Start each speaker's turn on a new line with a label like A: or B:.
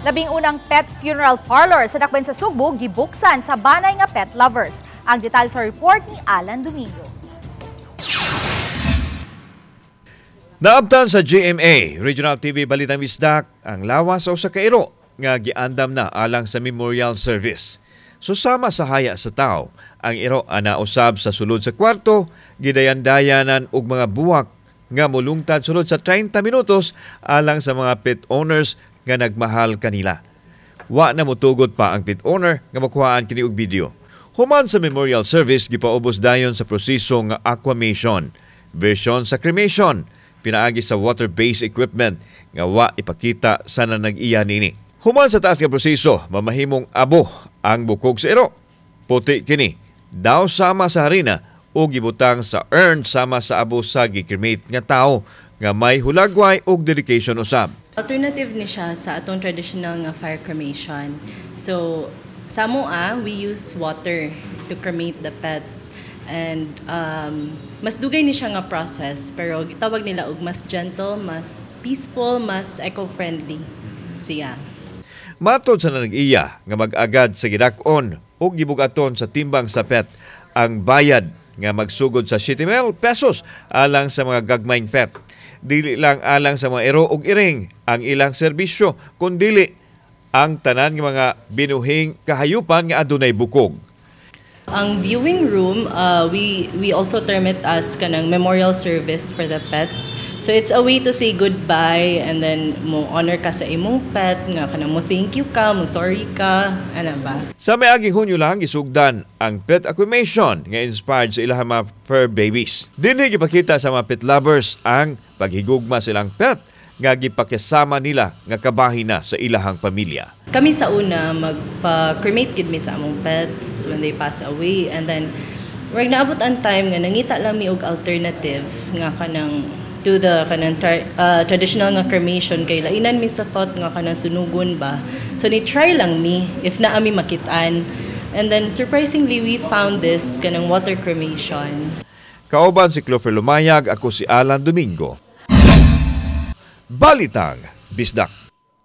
A: Labing unang pet funeral parlor sa dakbayan sa Sugbo gibuksan sa banay nga pet lovers. Ang detalye sa report ni Alan Domingo.
B: Naabtan sa GMA Regional TV Balitang Bisdak ang lawas sa usa ka iro nga giandam na alang sa memorial service. Susama sa haya sa tao, ang iro ana usab sa sulod sa kwarto, gidayan-dayanan og mga buwak nga molungtad sulod sa 30 minutos alang sa mga pet owners nga nagmahal kanila. Wa na motugot pa ang pet owner nga makuhaan kini og video. Human sa memorial service, gipaubos dayon sa proseso nga aquamation, version sa cremation, pinaagi sa water-based equipment nga wa ipakita sa nag-iya nini. Human sa taas nga proseso, mamahimong abo ang bukog sa iro. Puti kini, daw sama sa harina o gibutang sa urn sama sa abo sa gi-cremate nga tao nga may hulagway og dedication usab.
C: Alternative ni siya sa atong traditional nga fire cremation. So, sa amoa, we use water to cremate the pets. And mas dugay ni siya nga process, pero gitawag nila og mas gentle, mas peaceful, mas eco-friendly siya.
B: Matod sa nag-iya nga mag-agad sa gidak-on o gibugaton sa timbang sa pet ang bayad nga magsugod sa 7,000 pesos alang sa mga gagmayng pet. Dili lang alang sa mga iro ug iring ang ilang serbisyo, kundili ang tanan nga mga binuhing kahayupan nga adunay bukog.
C: Ang viewing room, we also term it as kanang memorial service for the pets. So it's a way to say goodbye and then mo honor ka sa imong pet nga kanang mo thank you ka, mo sorry ka, ana ba?
B: Sa miaging Hunyo lang gisugdan ang pet aquamation nga inspired sa ilahang mga fur babies. Dinhi gipakita sa mga pet lovers ang paghigugma silang pet nga gipakisama nila nga kabahin na sa ilahang pamilya.
C: Kami sa una magpa-cremate gid mi sa among pets when they pass away, and then murag naabot ang time nga nangita lang mi og alternative nga kanang to the kanang traditional nga cremation kay lainan mi sa thought nga kanang sunugon ba. So ni try lang mi if naa mi makitaan, and then surprisingly we found this kanang water cremation.
B: Kauban si Clover Lumayag, ako si Alan Domingo. Balitang Bisdak.